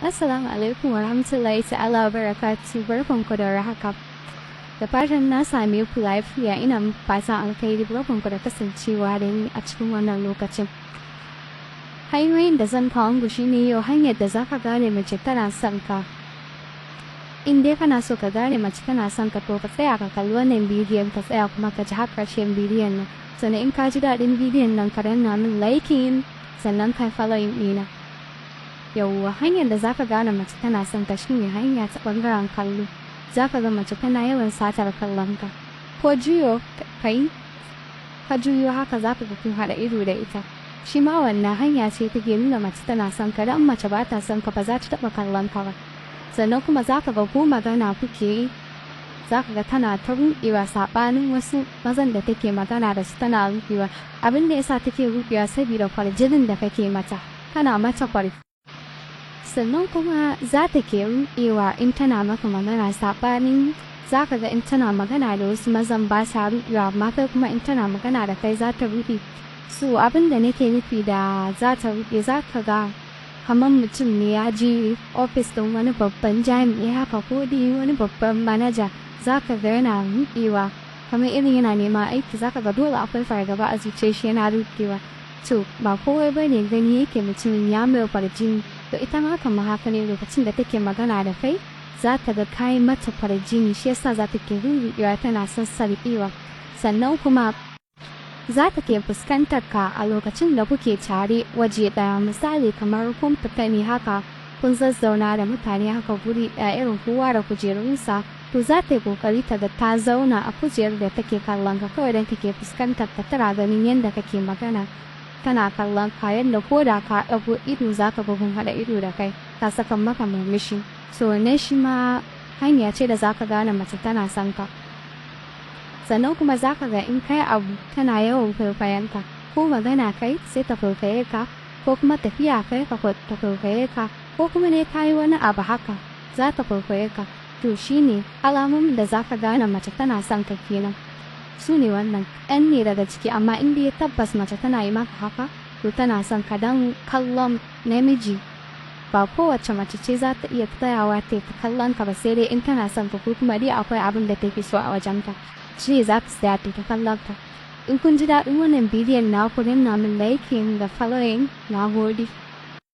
Assalamu alaikum wa rahmatullahi ta'ala wa barakatuh. Barkanku da warhaka. Da fatan na same ku lafiya. Ina muku fatan alkhairi. Barkanku da kasancewa da ni a cikin wannan lokacin. Hanyoyin da zan kawo muku shine yau hanyar da zaka gane mace tana son ka. In dai kana so ka gane mace tana son ka, to ka tsaya ka kalli wannan bidiyon, ka tsaya kuma ka ji har ƙarshen bidiyon nan. Sannan in ka ji daɗin bidiyon nan, ka danna min liking, sannan ka following ɗina. Yauwa, hanyar da zaka gane mace tana son ka shine hanya ta ɓangaren kallo. Zaka ga mace tana yawan satar kallon ka. Ko juyo kai ka juyo haka, zaka ga kun haɗa ido da ita. Shi ma wannan hanya ce take nuna mace tana son ka, dan mace ba ta son ka ba za ta taɓa kallon ka ba. Sannan kuma zaka ga ko magana kuke yi, zaka ga tana ta ruɗewa, saɓanin wasu mazan da take magana da su tana ruɗewa. Abin da yasa take ruɗewa, saboda kwarjinin da kake mata, kana mata kwarjini. Sannan kuma za ta ke ruɗewa in tana maka magana, saɓanin za ka ga in tana magana da wasu mazan ba sa ruɗewa, amma kai kuma in tana magana da kai za ta ruɗe. So abin da nake nufi da za ta ruɗe, za ka ga kamar mutum ne ya je ofis ɗin wani babban jami'i haka, ko dai wani babban manaja, za ka ga yana ruɗewa kamar irin yana neman aiki. Za ka ga dole akwai fargaba a zuciyar shi, yana ruɗewa. To ba kowai ba ne, gani yake mutumin ya mai kwarjini. To ita ma kamar haka ne, lokacin da take magana da kai za ta ga kayi mata kwarjini, shi yasa za ta ke ruɗewa tana sassarƙewa. Sannan kuma za ta ke fuskantar ka a lokacin da kuke tare waje ɗaya. Misali, kamar kun fita ne haka, kun zazzauna da mutane haka guri ɗaya, irin kowa da kujerunsa, to za ta yi ƙoƙari ta ga ta zauna a kujerar da take kallon ka, kawai don take fuskantar ka, tana ganin yadda kake magana, tana kallon ka, yadda ko da ka ɗago ido za ka ga kun haɗa ido da kai, ta saka maka murmushi. So wannan shi ma hanya ce da za ka gane mace tana son ka. Sannan kuma za ka ga in kai abu tana yawan kwaikwayon ka. Ko magana kai sai ta kwaikwaye ka, ko kuma tafiya kai ka ta kwaikwaye ka, ko kuma ne ka yi wani abu haka za ta kwaikwaye ka. To shine alamomin da za ka gane mace tana son ka kenan. Su ne wannan ɗan ne daga ciki, amma in dai tabbas mace tana yi maka haka, to tana son ka. Dan kallon namiji, ba kowace mace ce za ta iya tsayawa ta yi kallon ka ba, sai dai in tana son ka ko kuma dai akwai abin da take so a wajen ka, shi ne za ta tsaya ta kallon ka. In kun ji daɗin wannan bidiyon na, ku danna min liking da following. Na gode.